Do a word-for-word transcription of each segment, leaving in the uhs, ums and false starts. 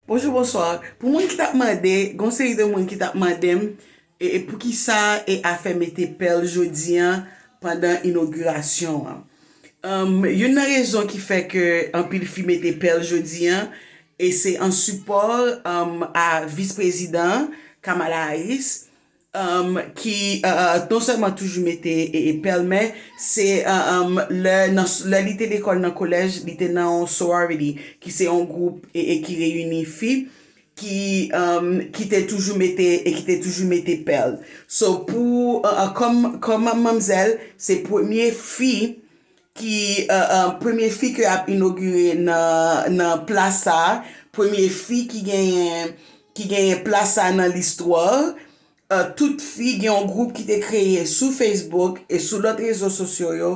Bonjou, bonswa. Pou moun ki t ap mande, gon seri de moun ki t ap mande m, e, e poukisa e afè mete pèl jodi an pandan inogirasyon an. Um, youn nan rezon ki fè ke anpil fi mete pèl jodi an, e se an sipò, um, a vis prezidan Kamala Harris, um, ki uh, uh, non sèlman toujou mete e, e pèl, men se uh, um, lè, nan, lè li te lekòl nan kolèj, li te nan yon sorority, ki se yon gwoup e, e ki reyini fi, ki, um, ki te toujou mete, e ki te toujou mete pèl. So, pou, uh, uh, kòm, kòm manmzèl, se premye fi ki, uh, uh, premye fi ke ap inogire nan, nan plas sa, premye fi ki genyen, ki genyen plas sa nan listwa. Uh, tout fi gen yon gwoup ki te kreye sou Facebook e sou lòt rezo sosyo yo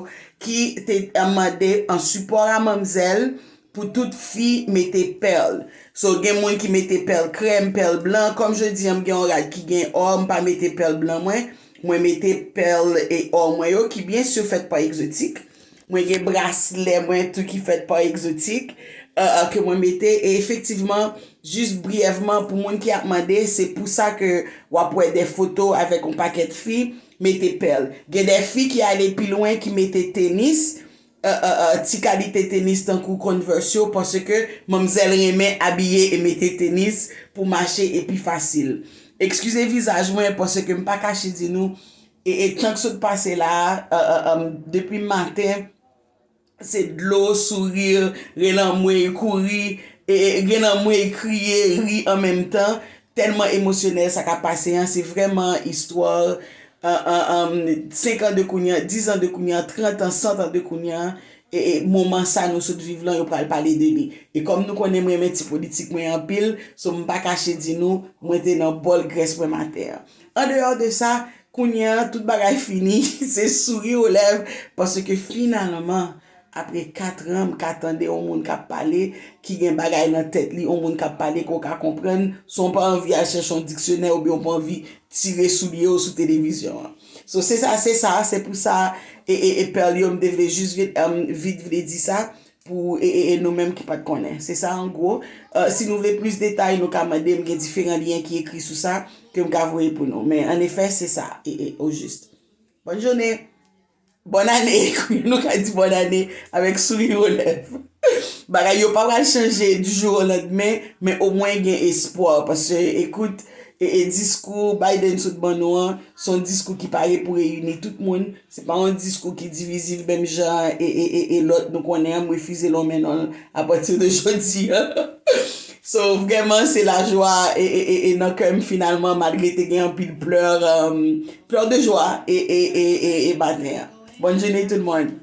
ki te, uh, mande an sipò a manmzèl pou tout fi mete pèl. So, gen moun ki mete pèl krèm, pèl blan. Kòm jodi an, m gen yon rad ki gen ò, m pa mete pèl blan mwen. Mwen mete pèl e ò mwen yo, ki byen si fèt pa egzotik. Mwen gen braslè mwen tou ki fèt pa egzotik, uh, uh, ke mwen mete. E efektivman, jis briyèvman, pou moun ki ap mande, se pou sa ke w ap wè de foto avèk yon pakèt fi mete pèl. Gen de fi ki ale pi lwen, ki mete tenis, uh, uh, uh, ti kalite tenis tankou Converse yo, paske manmzèl renmen abiye e mete tenis pou mache e pi fasil. Eskize vizaj mwen, paske m pa kache di nou, e, e tan k sot pase la, uh, uh, um, depi maten, se dlo, souri, ri lanmwey, kouri, e, e, ri lanmwey, kriye, ri an menm tan. Tèlman emosyonèl sa k ap pase an, se vrèman istwa, uh, uh, um, senk an de kounye a, dis an de kounye a, trant an, san an de kounye a, e, e moman sa nou sot viv lan, yo pral pale de li. E kòm nou konnen m renmen ti politik mwen anpil, so m pa kache di nou, mwen te nan bòl grès mwen maten an. Andeyò de sa, kounye a, tout bagay fini, se souri o lèv, paske finalman, apre kat an, m ka tande yon moun k ap pale, ki gen bagay nan tèt li, yon moun k ap pale ke w ka konprann, san w pa anvi al chèche yon diksyonè oubyen w pa anvi tire soulye w sou televizyon an. So, se sa, se sa, se pou sa, e, e, e pèl yo, m te vle jis vit, um, vit vle di sa, pou, e, e, e nou menm ki pa t konnen. Se sa, an gwo. Uh, si nou vle plis detay, nou ka mande m, gen diferan lyen ki ekri sou sa, ke m ka voye pou nou. Men, an efè, se sa, e, e, o jis. Bòn jounen. Bòn ane, nou ka di bòn ane avèk souri o lèv. Bagay yo pa pral chanje du jour au lendemain, men omwen gen espwa, paske, ekout, e, e diskou Biden sot ban nou an, se yon diskou ki pare pou reyini tout moun. Se pa yon diskou ki diviziv menm jan e, e, e, e lòt nou konnen an, m refize lonmen non l apati de jodi an. So, vrèman, se lajwa e, e, e, e nan kè m finalman, malgre te gen anpil plè, um, plè de jwa e, e, e, e, e maten an. Bòn jounen tout moun.